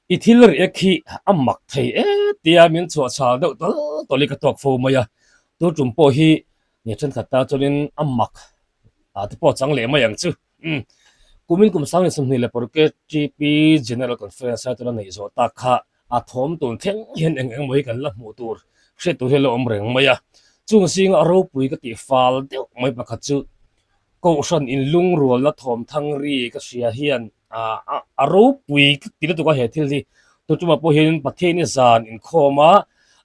I thil riak hi a mak thei e tia min chhuah chhal deuh tawl tawl hi ka tawk fo mai a, tu tum pawh hi nge thenkhat tan chuanin a mak ah te pawh chang leh mai ang chu. Umm kumin kum 2026 KTP General Conference a tuna neih zawh tak kha a thawm tun thleng hian eng eng maw hi kan la hmuh tur hriat tur hi a la awm reng mai a, chung zinga a ropui ka tih fal deuh mai pakhat chu Kohhran inlungrualna thawmthang ri ka hria hian a ropui ka ti lutuk a he thil hi. Tuṭumah pawh hianin Pathian-i zan inkhawm a,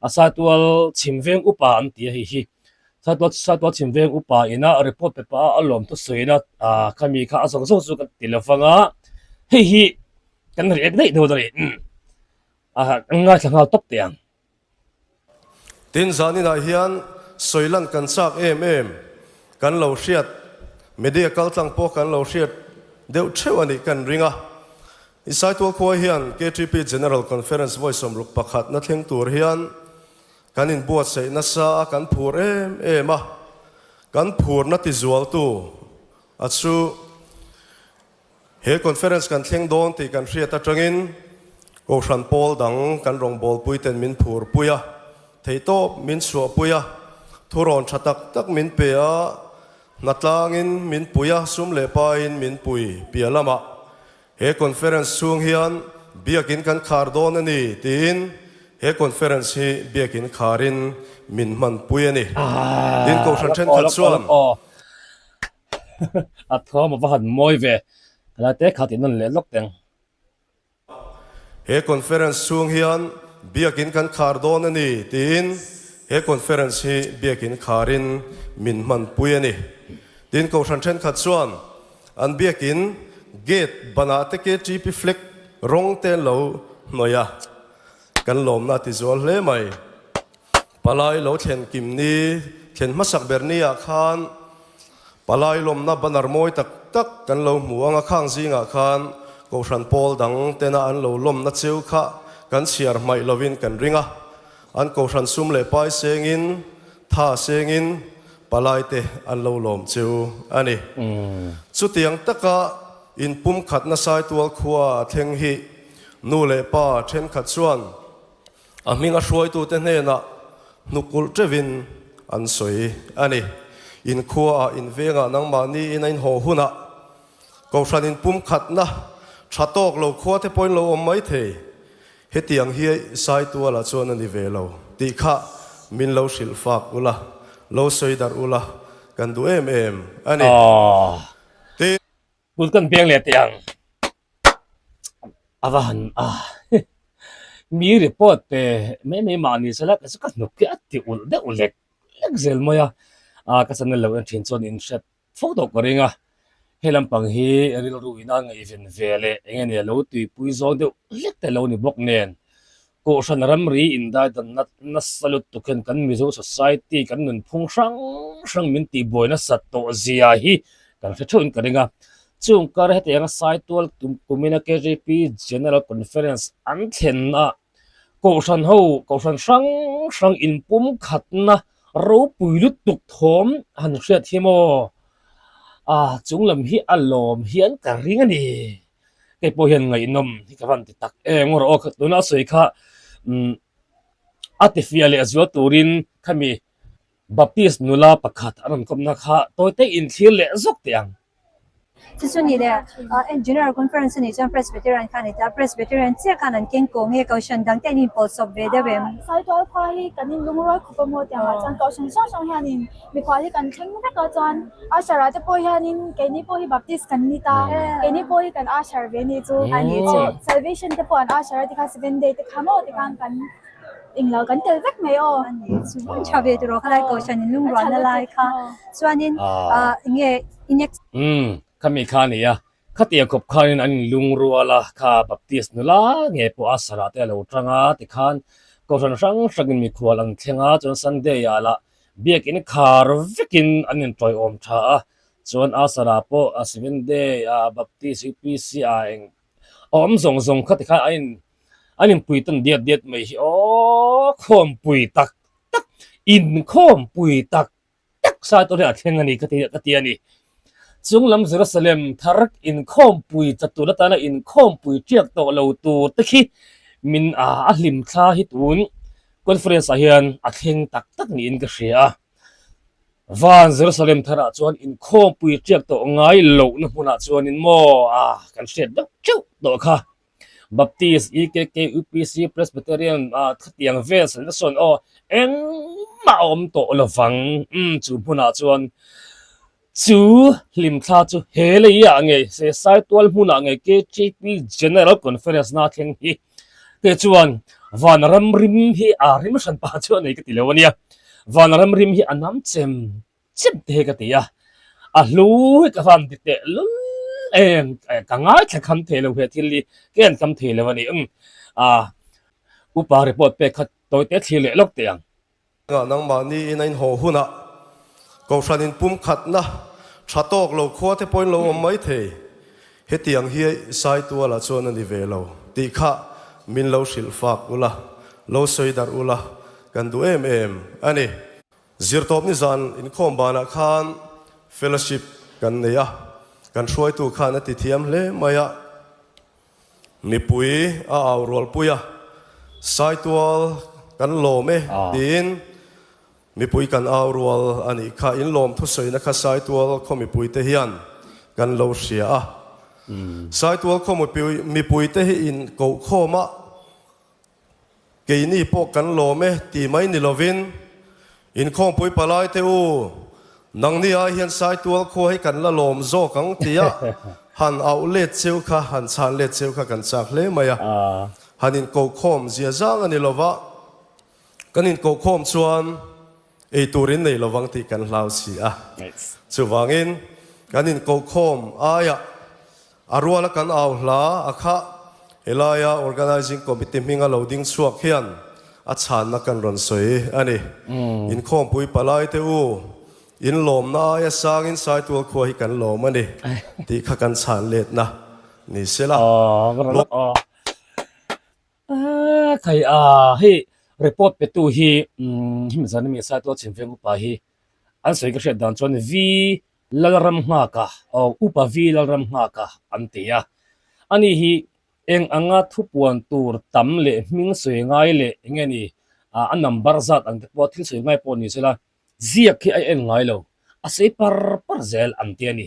a Saitual chhim veng upa an ti a hei hi. Saitual Saitual chhim veng upa ina report pe pah a a lawm thusawiina khami kha a zawng zawng chu ka ti lo vang a, hei hi kan react daih dawn a ni. Kan ngaithla nghal tawp teh ang. Tin, zaninah hian sawilan kan chak em em, kan lo hriat, media kaltlang pawh kan lo hriat deuh theuh a nih kan ring a. Isaitual khua hian KTP General Conference vawi 61 na thleng tur hian kan inbuatsaih nasa a, kan phur em em a, kan phurna tizualtu a chu He conference kan thleng dawn tih kan hriat atangin Kohhran pawl dang kan rawngbawlpui ten min phurpui a, theihtawp min chhuahpui a, thurawn tha tak tak min pe a, hnatlangin min pui a, sum leh pain min pui piah lamah he conference chhung hian biakin kan khar dawn a ni tiin he conference hi biakin kharin min hmanpui a ni. Tin, Kohhran thenkhat chuan. A thawm a va han mawi ve. Helai te kha tih nawn leh lawk teng. He conference chhung hian biakin kan khar dawn a ni tiin he conference hi biakin kharin min hmanpui a ni. Tin, Kohhran thenkhat chuan an biakin gate banah te KTP flag rawng te an lo hnawih a, kan lawmna a tizual hle mai. Palai lo thlen kim ni, thlen hmasak ber ni ah khan palai lawmna banner mawi tak tak kan lo hmu ang a, khang zingah khan Kohhran pawl dang tena an lo lawmna cheu kha kan chhiar hmaih lovin kan ring a, an Kohhran sum leh pai sengin, tha sengin palai te an lo lawm cheu a ni. Chutiang taka inpumkhatna Saitual khua a thleng hi nu leh pa thenkhat chuan A hminga hruaitute hnenah hnukulh teuhin an sawi a ni. In khuaah, in vengah nangmahni in a inhaw hunah Kohhran in pumkhatna tha tawk lo khua te pawhin lo awm mai thei. Hetiang hi Saitualah chuan a ni ve lo tih kha min lo hrilh fak ula, lo sawi darh ula kan duh em em a ni. Tin. Kut kan peng leh teh ang. A va han a mi report pe mai mai mahni sela ka chu ka hnuk hi a ti ulh deuh lek lek zel mai a, a ka channel lo en thin chuan in hriat fo tawh ka ring a, he lampang hi rilru in a ngaihven ve leh eng nge lo tuipui zawng deuh hlek te lo ni bawk nen Kohhran ramri indaidanna nasa lutuk hian kan Mizo society kan nunphung hrang hrang min tihbuai nasat tawh zia hi kan hre theuhin ka ring a. Chung kar hetianga Saitual kumina KJP General Conference an thlenna Kohhran ho Kohhran hrang hrang inpumkhatna ropui lutuk thawm han hriat hi maw? Ah chunglam hi a lawm hian ka ring a ni. Hei pawh hian ngaihnawm hi ka van ti tak em ngawr aw tuna a sawi kha umm a ti fiah leh zual turin khami Baptist nula pakhat an rawn kawmna kha tawi te in thlir leh zawk teh ang. Chu chu ni le General Conference a nih chuan Presbyterian kha a ni ta, Presbyterian chiah khan an keng kawng nge Kohhran dang te an inpawlsawp ve deuh em? Saitual khua hi kan inlungrual khawp a maw tiang ah chuan Kohhran hrang hrang hianin Mikhual hi kan thleng vek a chuan Usher ah te pawh hianin keini pawh hi Baptist kan ni ta keini pawh hi kan Usher ve ni chu chu Salvation te pawh an Usher a tikhan Seven Day te kha maw tikhan kan englo kan tel vek mai aw. Chu tha ve tiraw khalai Kohhran in lungrualna lai kha chuanin enge i next. Umm khami kha a nia khatiang khawp khanin an inlungrual a kha Baptist nula nge pawh a sarah te a lo tang a tikhan Kohhran hrang hrangin mikhual an thleng a chuan Sunday ah lah Biakin khar vekin an intawiawm tha a, chuan Asara pawh a Seventh Day a Baptist UPC a eng awm zawng zawng kha tikhan an in an inpui tawn diat diat mai hi aw khawmpui tak tak inkhawmpui tak tak sa tur hi a thleng a ni ka ti ka ti a ni. Chunglam Jerusalem thar inkhawmpui chatur atana inkhawmpui tiak tawh lo tur te khi min a a hlim thla hi tun conference ah hian a thleng tak tak niin ka hria a. Van Jerusalem tharah chuan inkhawmpui tiak tawh ngai lohna hmunah chuanin maw a kan hriat deuh teuh tawh kha. Baptist, EKK, UPC, Presbyterian ah khatiang vel sawi nasa sawn aw engmah a awm tawh lovang umm chu hmunah chuan chu hlimthla chu he lei ah ngei se Saitual hmunah ngei KTP General Conference na thleng hi te chuan vanram rim hi a rim hran pah chu a nei ka ti lo ania vanram rim hi a nam chem Chip te hi ka ti a, a hlu hi ka van ti teh lul em, ka ngaithla kham thei lo he thil hi ka en kham thei lo a ni. Umm a upa report pek kha tawi te thlir leh lawk teh ang. Engah nangmahni in a inhaw hunah Kohhran in pumkhatna tha tawk lo khua te pawhin lo awm mai thei. Hetiang hi Saitualah chuan a ni ve lo tih kha min lo hrilh fak ula, lo sawi darh ula kan duh em em a ni. Zirtawp nizan inkhawm banah khan fellowship kan nei a, kan hruaitu khan a ti thiam hle mai a, mipui a au rualpui a, Saitual kan lawm e tiin mipui kan au rual a nih kha, in lawm thusawina kha Saitual khaw mipuite hian kan lo hria a, Saitual khaw mipuite hi in kohkhawm a, Keini pawh kan lawm e ti mai ni lovin, Inkhawmpui palai te u, nangni ai hian Saitual khua hi kan la lawm zawk ang tia han auh let cheu kha, han chhan let cheu kha kan chak hle mai a. Han inkohkhawm zia zang a ni lova, kan inkohkhawm chuan ei tur in nei lovang tih kan hlau si a. Chuvangin kan inkohkhawm aiah A ruala kan au hla a kha helaia Organising Committee hminga lo ding chhuak hian a chhanna kan rawn sawi a ni. Inkhawmpui palai te u, in lawmna aia sangin Saitual khua hi kan lawm a ni tih kha kan chhan letna ni se la. Khai a, hei report petu hi hemi zan ami Saitual Chhimveng upa hi an sawi ka hriat dan chuan V Lalramnghaka aw Upa V Lalramnghaka an ti a. Ani hi eng anga thupuan tur tam leh hming sawi ngai leh eng nge ni a number zat ang te pawh thil sawi ngai pawh ni sela ziak hi a en ngai lo, a sawi par par zel an ti a ni.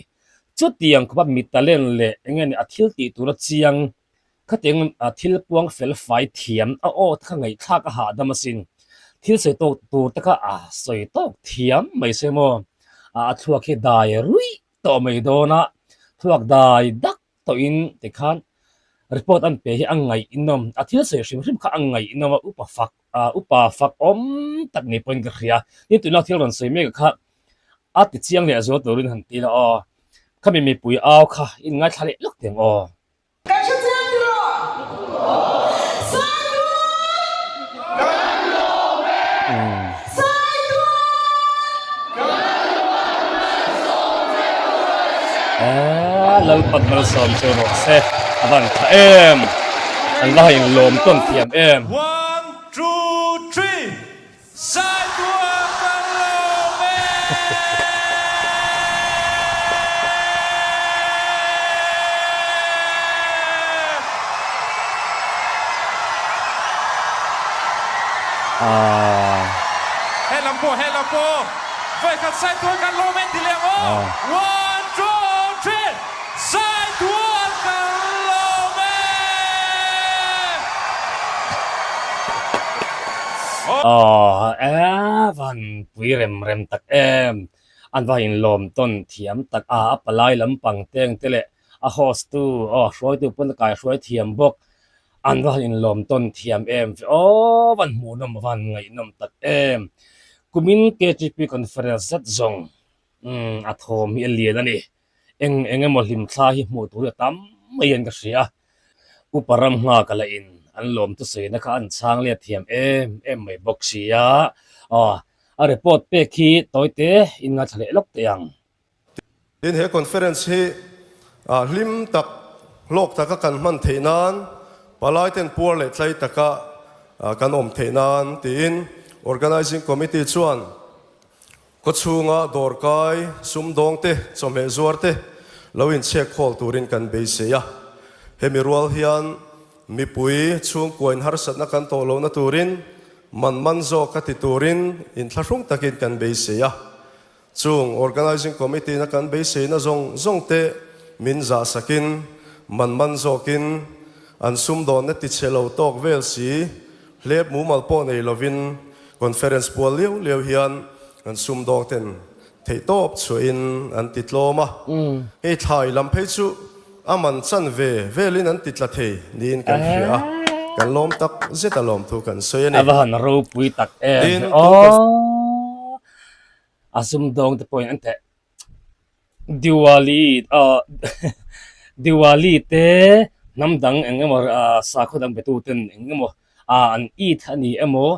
Chutiang khawpa mi talent leh eng nge ni a thil tih tura chiang Khatiang thil puang fel fai thiam a aw te kha ngaihthlak a hahdam asin. Thil sawi tawk tur te kha a sawi tawk thiam mai se maw. A thluak hi dai ruih tawh mai dawn a, thluak dai dak tawhin tikhan report an pe hi a ngaihnawm. A thil sawi hrim hrim kha a ngaihnawm a, upa fak upa fak awm tak ni pawhin ka hria. Tin tunah thil rawn sawi mek kha a ti chiang leh zual turin han ti la aw. Khami mipui au kha in ngaithla leh lawk teng aw. Kan hre chiang tiraw? Saitual! Kan lawm e! Saitual! Kan malsawm che rawh se! Aaa Lalpan malsawm che rawh se a van tha em! An va in lawm tawn thiam em! One, two, three! Saitual kan lawm e! He lam pawh, he lam pawh. Vawikhat Saitual kan lawm e ti leh ang aw. One, two, three, Saitual kan lawm e! Aw e van pui rem rem tak em an va in lawm tawn thiam tak a a palai lampang teng te leh a host tu aw hruaitu pawn a kai hruai thiam bawk an va in lawm tawn thiam em ve aw van hmuhnawm van ngaihnawm tak em kumin KTP conference zet zawng umm a thawm hi a lian a ni. Eng eng emaw hlimthla hi hmuh tur hi a tam mai hian ka hria a, Upa ram nghak a la in an lawm thusawiina kha an chhang let thiam em em mai bawk si a, aw a report pek hi tawi te in ngaithla leh lawk teh ang. Tin, he conference hi hlim tak, hlawk taka kan hman theih nan, palaiten puar leh tlai taka kan awm theih nan tiin Organising Committee chuan. Khawchhunga dawrkai, sumdawngte, chawhmeh zuarte lo inchhek khawl turin kan beisei a. Hemi rual hian mipui chhungkuain harsatna kan tawh lohna turin man man zawk a ti turin inthlahrung takin kan beisei a. Chung Organising Committee-na kan beiseina zawng zawngte min zahsakin man man zawkin an sumdawnna tichhe lo tawk vel si Hlep mumal pawh nei lovin conference pual liau liau hian an sumdawng ten theihtawp chhuahin an ti tlawm a, hei thlai lam phei chu a man chan ve velin an ti tla thei niin kan hria a, kan lawm tak zet a lawmthu kan sawi a ni. A va han ropui tak em Tin, aw, a sumdawng te pawhin an theh Diwali ah Diwali te hnam dang eng emaw ah sakhaw dang betu ten eng emaw ah an it a ni emaw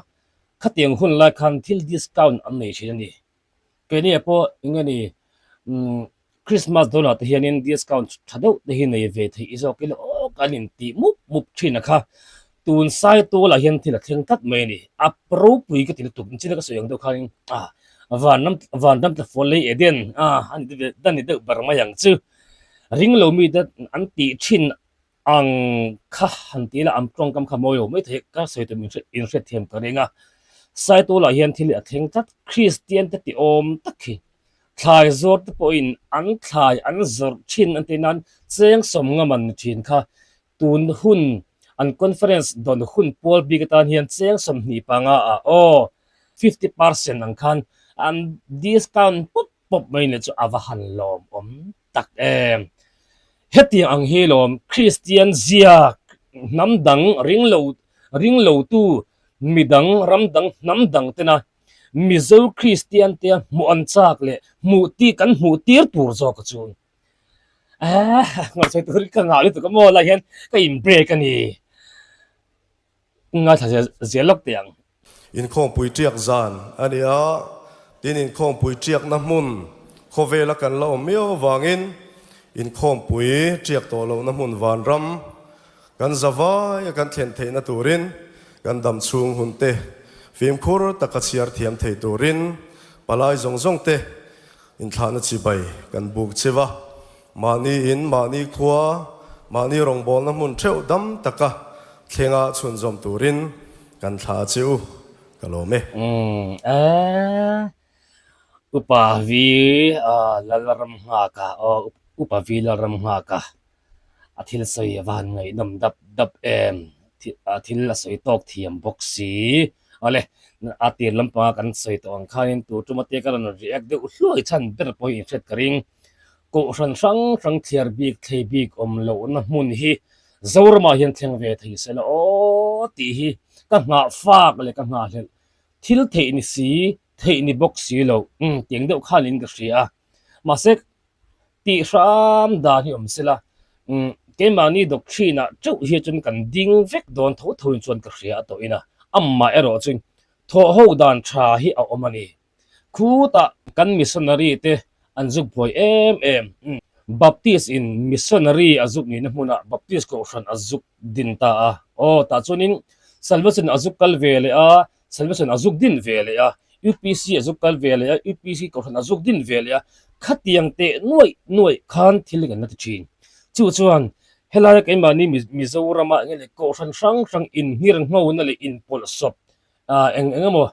khatiang hun lai khan thil discount an nei thin a ni. Keini ah pawh eng nge ni umm Christmas dawnah te hianin discount tha deuh te hi nei ve theih zawk ila aw kan intih mup mup thin a kha. Tun Saitualah hian thil a thleng tlat mai a ni. A ropui ka ti lutuk chin a ka sawi ang deuh khanin ah vanram vanram tla fual lei Eden ah a ni deuh a ni deuh ber mai ang chu. Ring lo mite an tih thin ang kha han ti ila an tawngkam kha mawi lo mai thei ka sawi tur min inhriatthiam ka ring a. Saitualah hian thil a thleng tlat Kristian te ti awm tak hi thlai zawr te pawhin an thlai an zawrh thin an tih nan cheng sawm ngam an ni thin kha. Tun hun an conference dawn hun pual bik atan hian cheng 25 ah aw 50% ang khan an discount pawp pawp mai leh chu a va han lawmawm tak em. Hetiang ang hi lawm Kristian zia hnam dang ring lo ring lo tu midang ram dang hnam dang tena Mizo Kristian te hmuh an chak leh hmuh ti kan hmuh tir tur zawk a chu. Ah, ngaihsawi tur ka ngah lutuk a maw lai hian ka in break a ni. Ngaithla zel zel lawk teh ang. Inkhawmpui ṭiak zan a ni a, tin inkhawmpui ṭiakna hmun khawvela kan la awm miau avangin inkhawmpui ṭiak tawh lohna hmun vanram kan zavai a kan thlen theihna turin kan dam chhung hun te fimkhur taka chhiar thiam thei turin palai zawng zawng te Inthlahna chibai kan buk cheu a, mahni in, mahni khua, mahni rawngbawlna hmun theuh dam taka thlenga chhunzawm turin kan thla a che u, ka lawm e. Umm eh Upa vi Lalramnghaka aw Upa vi Lalramnghaka a thil sawi a va han ngaihnawm dap dap em a thil a sawi tawk thiam bawk si awle a tir lampanga kan sawi tawh ang khanin tur tuma te ka rawn react deuh hluai chhan ber pawh hi inhriat ka ring kohhran hrang hrang thliar bik thlei bik awm lohna hmun hi Zoramah hian thleng ve thei se la aw tih hi ka nghah fak leh ka nghahhlelh thil theih ni si theih ni bawk si lo umm tiang deuh khanin ka hria a mahse Tih hram dan hi awm sela, umm keimahni doctrine ah teuh hi chuan kan ding vek dawn tho tho in chuan ka hria a tawh in a, amah erawh chu thawh ho dan tha hi a awm a ni. Khutah kan missionary te an zuk buai em em, umm Baptist in missionary a zuk nihna hmunah Baptist kohhran a zuk din ta a, aw tah chuanin Salvation a zuk kal ve leh a, Salvation a zuk din ve leh a, UPC a zuk kal ve leh a, UPC kohhran a zuk din ve leh a, khatiang teh nuaih nuaih khan thil kan la ti thin. Chu chuan helaia keimahni Mizorama eng leh kohhran hrang hrang inhngir nghona leh inpawlhsawp eng eng emaw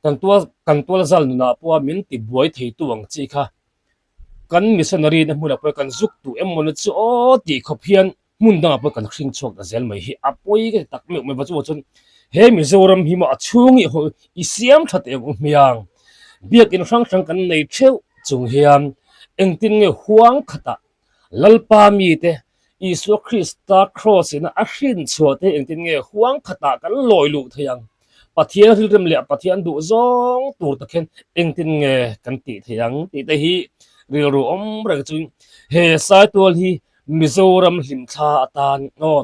kan tual kan tual zal nunah pawha min ti buai theitu ang chi kha kan missionary na hmunah pawh kan zuk duh emaw ni chu aw tih khawp hian hmun dangah pawh kan hring chhuak ta zel mai hi a pawi ka ti tak meuh mai va chu chuan he Mizoram hi maw a chhung i hawi i siam tha teh ang u hmiang biakin hrang hrang kan nei theuh chung hian engtin nge huang khatah Lalpa mite Isua Krista cross ina a hrin chhuah te engtin nge huang khatah kan lawi luh thei ang Pathian rilrem leh Pathian duh zawng tur tak hian engtin nge kan tih thei ang tih te hi rilru awm reng chuin he Saitual hi Mizoram hlimthla atan aw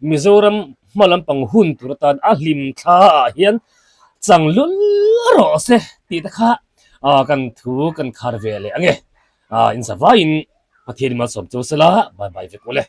Mizoram hma lampang hun tur atan a hlimthla ah hian chang lul rawh se tih te kha ah kan thu kan khar ve leh ange ah in zavaiin Pathian in malsawm chu sela bye bye vek ule.